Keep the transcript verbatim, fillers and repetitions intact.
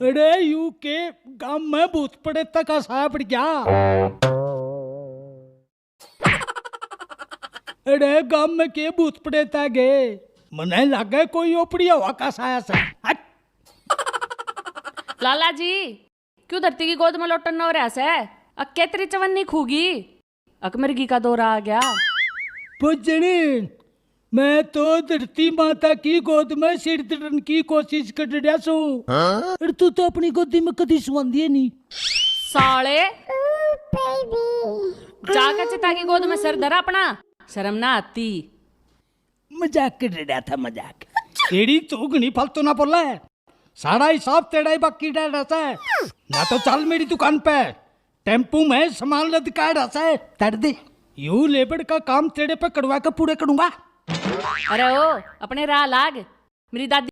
अरे यू के गांव में भूत पड़े तक साया पड़ गया। अरे गांव में के भूत पड़े तक गए? मने लागे कोई ओपड़ी हवा का साया से। हट। लाला जी, क्यों धरती की गोद में लोटन न हो रहा सै? अक्के तेरी चवन्नी खूगी, अकमरगी का दौरा आ गया। पूजनी, मैं तो धरती माता की गोद में सिर धरन की कोशिश कर रहा सू। और तू तो अपनी गोदी में कदी सुवांदी है नहीं। साले, जाकर चिता की गोद में सर धर अपना, शर्म ना आती। मजाक कर रहा था, मजाक। एड़ी तू घणी फालतू ना बोले। सारा हिसाब तेरा ही बाकी रह रहा है। ना तो चल मेरी दुकान पे, टेम्पू में सामान लद का रहा है, तड़ दे। यू लेबर का काम तेरे पे कड़वा के पूरे करूंगा। अरे ओ, अपने राह लाग। मेरी दादी